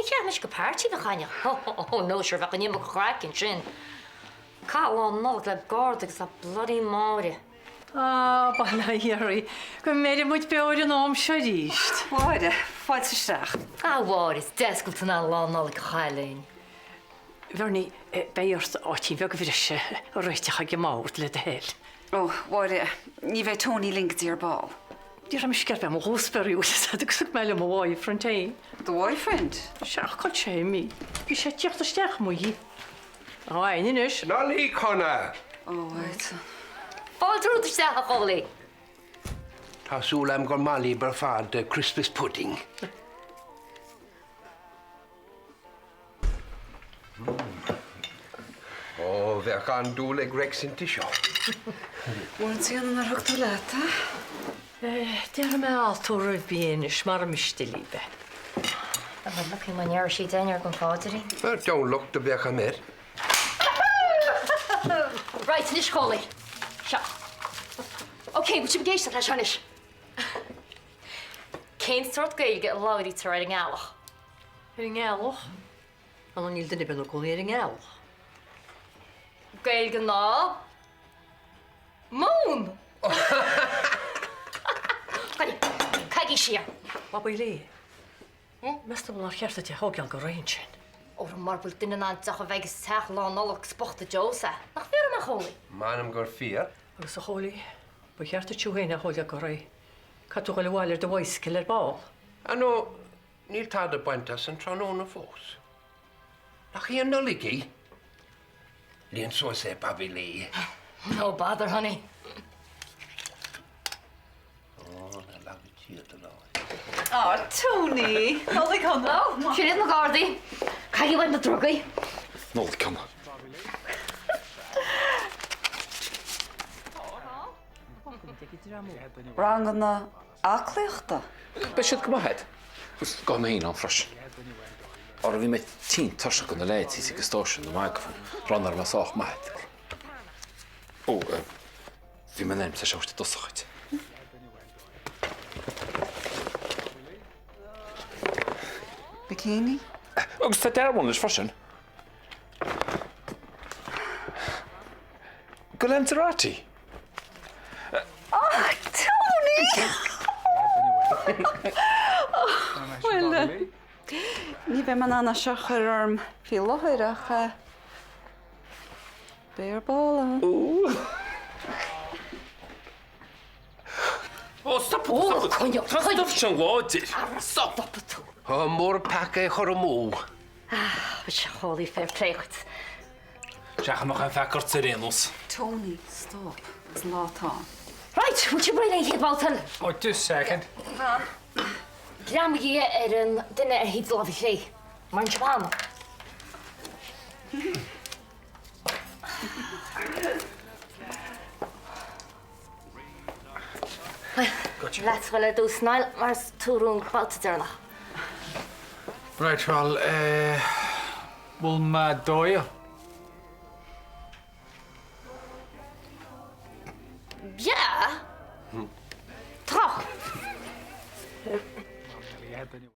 Níor cheart mise go páirtí a bheith cainneach. Oh no, sure bheadh an iomarca craic ansin. Caith lá Nollag le Garda agus le bloody Máire. Ah, bail ó Dhia oraibh, go mbeire muid beo ar an am seo arís. Mháire, fáilte isteach. Ah, Mháire, is deas go bhfuil tú in ann lá Nollag a chaith linn. Bhernie, beidh ort áitín bheag bhreise a réiteach ag an mbord, le do thoil. Ó, Mháire, ní bheidh Tony linn go dtí ar ball. Déarfaidh mise gurb é mo dhús b'fhearr bhfuil fhios agat agus thug mé liom mo bhoyfriend féin. Do bhoyfriend? Sea, cá bhfuil sé imithe? Bhí sé ag tíocht isteach amuigh. Tá againn anois. Nollaig shona! Ó, right. Fáilte romhat isteach, a Chóilí. Tá súil agam gur maith libh ar fad Christmas pudding. Ó, bheadh an-dúil ag Rex inti seo. Mór an t-ionadh nár thug tú leat é. Déarfaidh mé alt úr roimh bia anois, mara miste libh é. Bhuel, look, má ndéarfaidh sí dinnéar don pháidrín. Bhuel, deamhan locht a bheadh agam air. Right, anois Chóilí. Seo. Ok, bhfuil sibh ag éisteacht leis seo anois? Cén sórt Gaeilge a labhraítear ar an ngealach? Ar an ngealach? Á, níl duine ar bith ina gcónaí ar an ngealach. Gaeilge na Mumhan! Coinnigh, caithigí siar. Babaí Lee, meas tú nár cheart duit é a thógáil go réidh ansin? Ó, mura bhfuil duine in ann deoch a bheidh sa teach Lá Nollag is bocht an Joe é. Nach fíor dom, a Chóilí? M'anam gur fíor. Agus a Chóilí, ba cheart duit thú féin a thógáil go réidh. Caithfidh tú dhul abhaile ar do bhicycle ar ball. Ah no, níl tada bainte as an tráthnóna fós. Nach í an Nollaig í? Líon suas é, Bobby Lee. No bother, honey. Ó, na laga tíad a lá. Á, Tony! Nollaig shona! Ó, sin iad na Gardaí. Caithigí uaibh na drugaí. Nollaig shona. Ranganna aclaíochta? Beidh siad go maith agat. Agus gabhfaidh mé féin ann freisin. Ara bhí mé tinn tuirseach de na leaids thíos ag an stáisiún ag magadh fúm, rá nach raibh mé sách maith. Ó, bhí mé in ainm is é seo a thabhairt i dtosach dhuit. Bikini? Agus tá dearbhán leis freisin. Go Lanzarote. Ah, Tony! Bhuel, ní bheidh mé in ann é seo a chur orm faoi láthair ach beidh ar ball ann. Ó, stop, stop, stop, stop sin láidir. Stop. Stop tú. Tá mór peaca é chur amú. Ah, bhí sé Chóilí fair play dhuit. Seachain mbeadh aon pheaca ort ar aon nós. Tony, stop. Is lá atá ann. Right, bhfuil sibh réidh don chéad bhabhta eile? Oh, just second. Greamaigh ar an duine ar thaobh do láimhe clé. Mar an spanna. Leat a dhul ar dtús, Niall, mar is tú a ghnóthaigh an babhta deireanach. Right, bhuel, eh, bhfuil mé dóighiúil? Yeah. Tá.